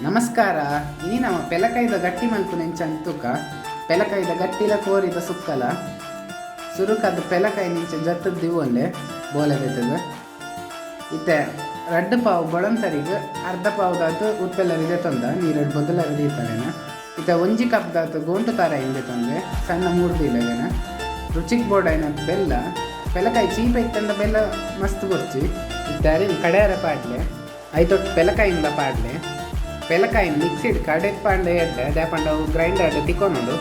ನಮಸ್ಕಾರ. ಇನಿ ನಮ್ಮ ಪೆಲಕಾಯಿದ ಗಟ್ಟಿ ಮಲ್ಪುನ ಎಂಚ ಅಂತುಕ ಪೆಲಕಾಯಿದ ಗಟ್ಟಿಲ ಕೋರಿದ ಸುಕ್ಕಲ ಸುರುಕದ ಪೆಲಕಾಯಿ ನಿಂಚ ಜತ್ತದ ದಿವೊಂಡೆ ಬೋಲೆ ಬೇತದ. ಇತ್ತೆ ರಡ್ಡು ಪಾವು ಬೊಳಂತರಿಗ್ ಅರ್ಧ ಪಾವುದಾತು ಉಪ್ಪೆಲ್ಲರಿದೆ ತಂದ ನೀರೆಡ್ ಬೊದಲರಿ ದೀತವೇನ. ಇತ್ತೆ ಒಂಜಿ ಕಪ್ದಾತು ಗೋಂಟು ತಾರ ಇಂದೆ ತಂದೆ ಸಣ್ಣ ಮೂರ್ದಿಲ್ಲವೇನ. ರುಚಿಕ್ ಬೋಡಾಯಿನ ಬೆಲ್ಲ ಪೆಲಕಾಯಿ ಚೀಪ ಇತ್ತಂದ ಬೆಲ್ಲ ಮಸ್ತ್ ಬೊರ್ಚಿ. ಇತ್ತೆ ಅರಿನ್ ಕಡೆಯರ ಪಾಡ್ಲೆ ಐತೊಟ್ಟು ಪೆಲಕಾಯಿಂದ ಪಾಡ್ಲೆ ಪೆಲಕಾಯಿನ ಮಿಕ್ಸಿಡ್ ಕಡೆದ್ ಪಾಂಡೆ ಎಡ್ಡೆ ದಾಪಂಡ ಅವು ಗ್ರೈಂಡರ್ ತಿಕ್ಕೊನುಂಡು.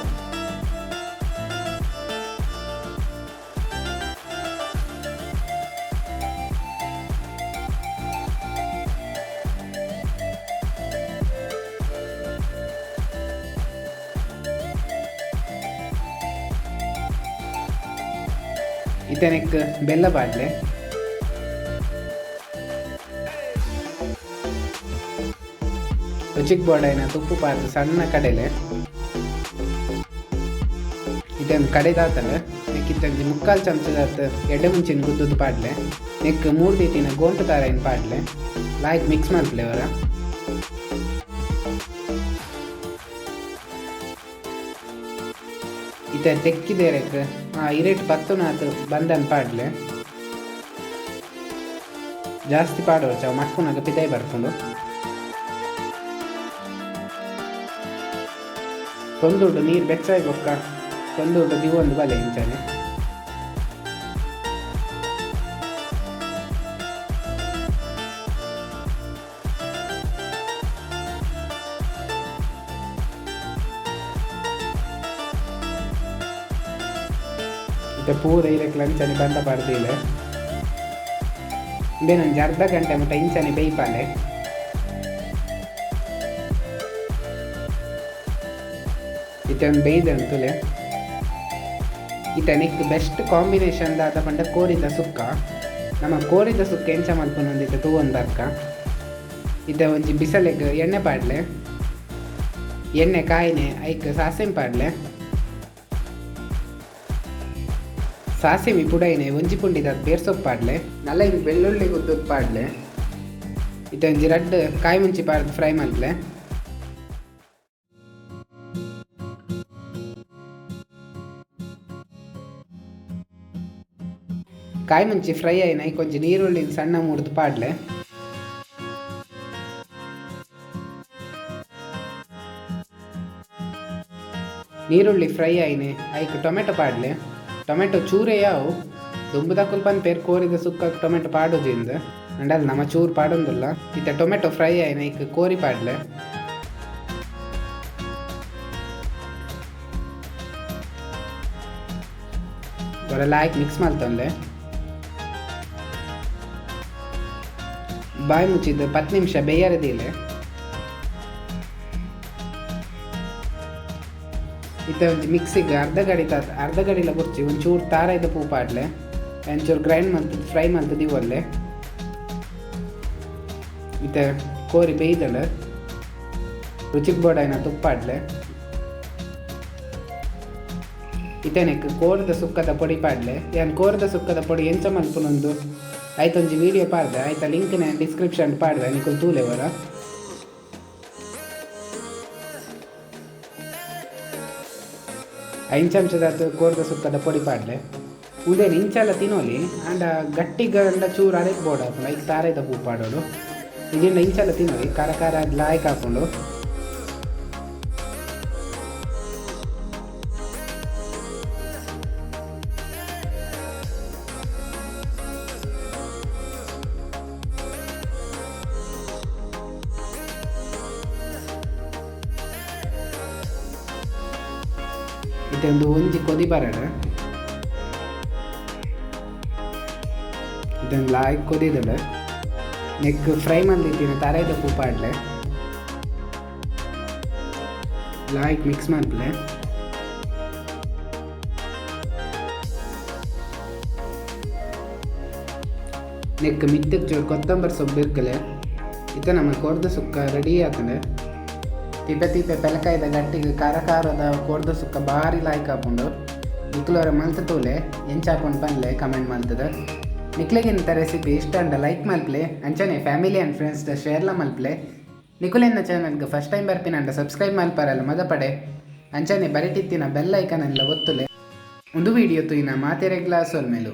ಇತ್ತನೆಕ್ ಬೆಲ್ಲ ಪಾಡ್ಲೆ ರುಚಿಕ್ ಬೋಡಾಯಿನ ತುಪ್ಪು ಪಾಡ್ದು ಸಣ್ಣ ಕಡೆಲೆ ಇತ್ತೊಂದು ಕಡೆದಾತಲ್ಲ ನೆಕ್ ಇತ್ತೊಂಜಿ ಮುಕ್ಕಾಲು ಚಮಚದಾತ್ ಎಡ್ಡೆ ಮುಂಚಿನ ಗುದ್ದುದು ಪಾಡ್ಲೆ ನೆಕ್ ಮೂರು ದೀತಿನ ಗೋಂಟು ತಾರಾಯಿನ ಪಾಡ್ಲೆ ಲಾಯ್ಕ್ ಮಿಕ್ಸ್ ಮಲ್ಪಲೆ ಅವರ. ಇತ್ತೆ ತೆಕ್ಕಿದೇರಕ್ ಇರೇಟ್ ಪತ್ತುನಾತ್ ಬಂದನ್ ಪಾಡ್ಲೆ ಜಾಸ್ತಿ ಪಾಡೋರ್ಚ ಅವು ಮಕ್ಕುನಾಗ ಪಿದಾಯಿ ಬರ್ಪುಂಡು. ತೊಂದುಂಡು ನೀರು ಬೆಚ್ಚಾಯಿ ಬೊಕ್ಕ ತೊಂದುಂಡು ದಿವೊಂದು ಬಲೆ ಇಂಚನೆ. ಇತ್ತೆ ಪೂರ ಇರೆಕ್ ಲಂಚನೆ ಬಂದ ಪಾಡ್ದಿಲ್ಲ ಇಂಬೇನೊಂಜಿ ಅರ್ಧ ಗಂಟೆ ಮುಟ್ಟ ಇಂಚನೆ ಬೇಯ್ಪಾಲೆ. ಇತ್ತೆ ಒಂದು ಬೇಯ್ದ ತುಲೆ. ಇತ್ತೆ ನೆಕ್ ಬೆಸ್ಟ್ ಕಾಂಬಿನೇಷನ್ ದಾದ ಪಂಡ ಕೋರಿದ ಸುಕ್ಕ. ನಮ್ಮ ಕೋರಿದ ಸುಕ್ಕ ಎಂಚ ಮಲ್ಪುನಂದಿತ್ತೆ ತೂವೊಂದು ಬರ್ಕ. ಇತ್ತೆ ಒಂಜಿ ಬಿಸಲೆಗ್ ಎಣ್ಣೆ ಪಾಡ್ಲೆ ಎಣ್ಣೆ ಕಾಯಿನೆ ಐಕ್ ಸಾಸಿವೆ ಪಾಡ್ಲೆ ಸಾಸಿವೆ ಪುಡೈನೆ ಒಂಜಿ ಪುಂಡಿದ ಬೇರ್ಸೊಪ್ಪು ಪಾಡ್ಲೆ ನಲ್ಲ ಬೆಳ್ಳುಳ್ಳಿ ಗುದ್ದುದ್ ಪಾಡ್ಲೆ ಇತ್ತೆ ಒಂಜಿ ರಡ್ಡ್ ಕಾಯಿ ಮುಂಚಿ ಪಾಡ್ದು ಫ್ರೈ ಮಲ್ಪಲೆ. ಕಾಯಿ ಮುಂಚಿ ಫ್ರೈ ಆಯಿನ ಐಕ್ ಒಂಜಿ ನೀರುಳ್ಳಿ ಸಣ್ಣ ಮೂರ್ದು ಪಾಡ್ಲೆ. ನೀರುಳ್ಳಿ ಫ್ರೈ ಆಯಿನೆ ಐಕ್ ಟೊಮೆಟೊ ಪಾಡ್ಲೆ. ಟೊಮೆಟೊ ಚೂರೇ ಯಾವು ದುಂಬುದಕುಲು ಪನ್ಪೇರ್ ಕೋರಿದ ಸುಕ್ಕಗ್ ಟೊಮೆಟೊ ಪಾಡೊಜಿಂದ್ ಅಂಡಲ್ ನಮ ಚೂರು ಪಾಡೊಂದುಲ್ಲ. ಇತ್ತೆ ಟೊಮೆಟೊ ಫ್ರೈ ಆಯಿನ ಐಕ್ ಕೋರಿ ಪಾಡ್ಲೆ. ಬೊರ ಲಾಯ್ಕ್ ಮಿಕ್ಸ್ ಮಲ್ತೊನ್ಲೆ. ಬಾಯಿ ಮುಚ್ಚಿದ್ದು 10 ನಿಮಿಷ ಬೇಯರೆ ದೀಲೆ. ಇತ್ತೆ ಒಂಜಿ ಮಿಕ್ಸಿಗ್ ಅರ್ಧ ಗಡಿ ತಾತ್ ಅರ್ಧ ಗಡಿಲ ಬೊರ್ಚಿ ಒಂಚೂರು ತಾರಾಯ್ದ ಪೂ ಪಾಡ್ಲೆ ಒಂಚೂರು ಗ್ರೈಂಡ್ ಮಲ್ತ್ ಫ್ರೈ ಮಲ್ತ್ ದೀವೊಲ್ಲೆ. ಇತ್ತೆ ಕೋರಿ ಬೇಯ್ದಲ್ ರುಚಿಕ್ ಬೋಡಾಯಿನ ತುಪ್ಪ ಪಾಡ್ಲೆ. ಇತ್ತೆ ನೆಕ್ ಕೋರಿದ ಸುಕ್ಕದ ಪೊಡಿ ಪಾಡ್ಲೆ. ಯಾನ್ ಕೋರಿದ ಸುಕ್ಕದ ಪೊಡಿ ಎಂಚ ಮಲ್ಪುನೊಂದು ಐತೊಂಜಿ ವೀಡಿಯೋ ಪಾಡ್ದೆ ಐತ ಲಿಂಕ್ ನ ಡಿಸ್ಕ್ರಿಪ್ಷನ್ ಪಾಡ್ದೆ ನಿಕುಲು ತೂಲೆ ವರ. ಐನ್ ಚಮಚದಾತ್ ಕೋರ್ದ ಸುಕ್ಕದ ಪೊಡಿ ಪಾಡ್ಲೆ. ಉಂದೇನ್ ಇಂಚಲ ತಿನೊಲಿ ಆಂಡ ಗಟ್ಟಿಗ್ ಅಂಡ ಚೂರು ಅರೆಕ್ ಬೋಡಾಪುಂಡು ಐಕ್ ತಾರಾಯ್ದ ಪೂ ಪಾಡೊಡು. ಇಜಿಂಡ ಇಂಚಲ ತಿನೊಲಿ ಖಾರ ಖಾರ ಲಾಯ್ಕ್ ಆಪುಂಡು. ಇತ್ತೆ ಒಂದು ಒಂಜಿ ಕೊದಿ ಬರಡ್. ಇದೊಂದು ಲಾಯ್ಕ್ ಕೊದಿದಳು ನೆಕ್ ಫ್ರೈ ಮಲ್ದಿತ್ತಿನ ತಾರಾಯ್ದ ಪೂ ಪಾಡ್ಲೆ ಲಾಯ್ಕ್ ಮಿಕ್ಸ್ ಮಲ್ಪಲೆ. ನೆಕ್ ಮಿತ್ತಕ್ ಚೂರು ಕೊತ್ತಂಬರಿ ಸೊಪ್ಪು ಇರ್ಕಲೆ. ಇತ್ತೆ ನಮ್ಮ ಕೋರ್ದ ಸುಕ್ಕ ರೆಡಿ ಆತಂಡೆ. ತಿಪ್ಪೆ ತಿಪ್ಪೆ ಪೆಲಕಾಯ್ದ ಗಟ್ಟಿಗೆ ಖಾರ ಖಾರದ ಕೋರ್ದ ಸುಕ್ಕ ಭಾರಿ ಲಾಯ್ಕ್ ಆಪುಂಡು. ನಿಕ್ಲೋರ ಮಲ್ತ್ ತೂಲೆ ಎಂಚ ಆಪುಂಡು ಪನ್ಲೆ ಕಮೆಂಟ್ ಮಲ್ತದ. ನಿಕ್ಲೆಗಿಂತ ರೆಸಿಪಿ ಇಷ್ಟ ಅಂಡ ಲೈಕ್ ಮಲ್ಪ್ಲೆ ಅಂಚನೆ ಫ್ಯಾಮಿಲಿ ಆ್ಯಂಡ್ ಫ್ರೆಂಡ್ಸ್ ದ ಶೇರ್ಲ ಮಲ್ಪ್ಲೆ. ನಿಕುಲೆನ್ನ ಚಾನಲ್ಗೆ ಫಸ್ಟ್ ಟೈಮ್ ಬರ್ಪಿನಂಡ ಸಬ್ಸ್ಕ್ರೈಬ್ ಮಲ್ಪರಲ್ಲ ಮದಪಡೆ. ಅಂಚನೆ ಬರಿಟಿತ್ತಿನ ಬೆಲ್ ಐಕನ್ ಎಲ್ಲ ಒತ್ತುಲೆ. ಒಂದು ವಿಡಿಯೋ ತೂಯಿನ ಮಾತೆರೆಗ್ಲಾ ಸೊಲ್ಮೆಲು.